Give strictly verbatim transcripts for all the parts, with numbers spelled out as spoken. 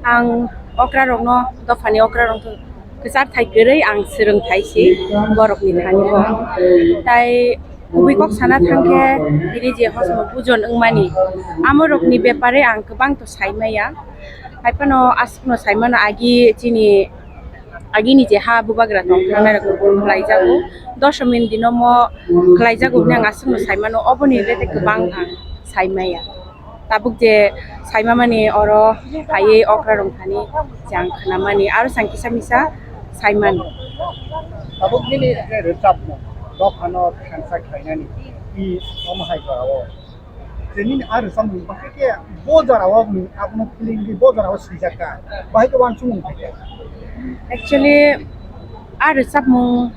Ang okrarokno, dophani okrarokno kwchar thai kwrwi ang swrwng thai si borokni thani bo. Tai kubui kok sana thangkhe bini je hosno bujon wngmani, amorokni bepare ang kwbang to saimaya. Haiphano aswkno saimano agi chini agini je ha bubagra tong thangnairok khlaijago, dosomin dino mo khlaijago hwnwi ang aswkno saimano, oboni bete kwbang ang saimaya. Tabuk je saimamani oro phaiwi okrarok thani je ang khnamani, aro sang kisa misa saimani. Tabuk nini je rwchapmung, dophano thansa khlainani, i omo hai jorao. Je nini a rwchapmung bahai khe bo jorao nwng abono feeling di bo jorao swijak kha, bahai khe uansukmung phai kha. Actually, a rwchapmung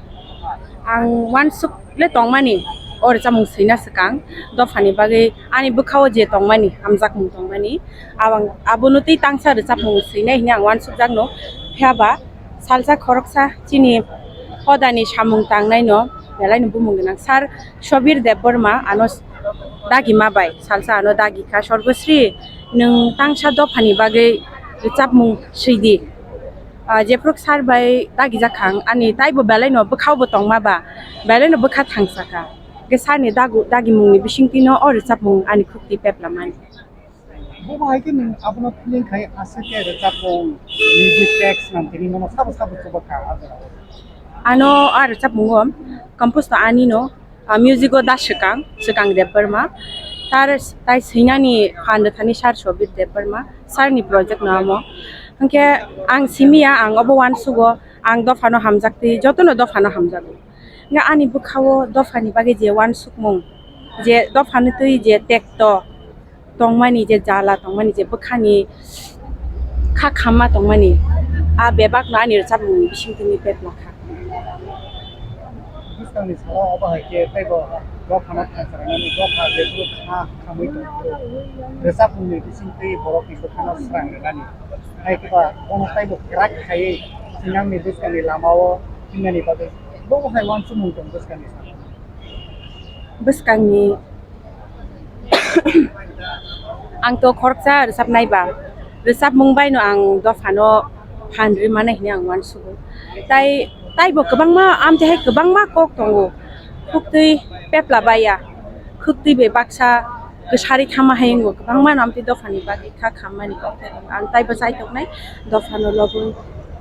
ang uansuk le tongmani, o rwchapmung swina swkang dophani bagwi ani bwkhao je tongmani, hamjakmung tongmani, abang-, abono tei tangsa rwchapmung swinai hwnwi ang uansukjakno. Phiya ba salsa khoroksa chini hodani samung tangnaino belaino bumung gwnang Sir Sobir Debbarma, ano dagima bai salsa ano dagi kha, "Sorgosri, nwng tangsa dophani bagwi rwchapmung swidi." Ah, jephru sir bai dagijak kha ang, ani taibo belaino bwkhao bo tongma ba, belaino bwkha thangsa kha. Hwnkhe sir ni dagu-, dagimungni bisingtwino o rwchapmung ani khukti peplamani. Bo bahai khe nwng abono feeling khai aswk khe rwchapmung, music tracks nang tini nono sabo sabo chuba kha a jorao. Ano a rwchapmungo compose to anino, a music o da swkang, swkang Debbarma. Tar tai swinani phan rwthani Sir Sobir Debbarma, sir ni project no amo. Hwnkhe ang simiya, ang obo uansugo, ang dophano hamjaktwi, jotono dophano hamjago. Hwnkhe ani bwkhao dophani bagwi je uansukmung, je dophani twi je tekto, tongmani je jala, tongmani je bwkhani kha khamma tongmani, a bebakno ani rwchapmungni bisingtwi peplakha. Bwskangni salo obo hai khe teibo dophano thansa rwnani dopha jephru kha khamwi tongphuru rwchapmungni bisingtwi borokni bwkhano srang rwnani. Hai khe ba bono teibo kwrak khaiwi thinangni bwskangni lamao thinani bagwi bobo hai uansukmung tong bwskangni salo. Bwskangni ang to khoroksa rwchapnai ba, rwchapmung baino ang dophano phan rwmani hwnwi ang uansugo. Tai, taibo kwbangma, amtwi hai kwbangma kok tongo, khuktwi pepla baiya, khuktwi bai baksa kwsari thama hai wngo, kwbangma no amtwi dophani bagwi kha khammani kok tai tongo. Ang taibo chaitoknai, dophano lobwi,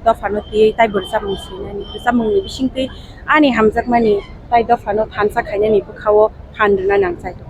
dophano twiwi taibo rwchapmung swinani, rwchapmungni bisingtwi ani hamjakmani tai dophano thansa khainani bwkhao phan rwnani ang chaitok.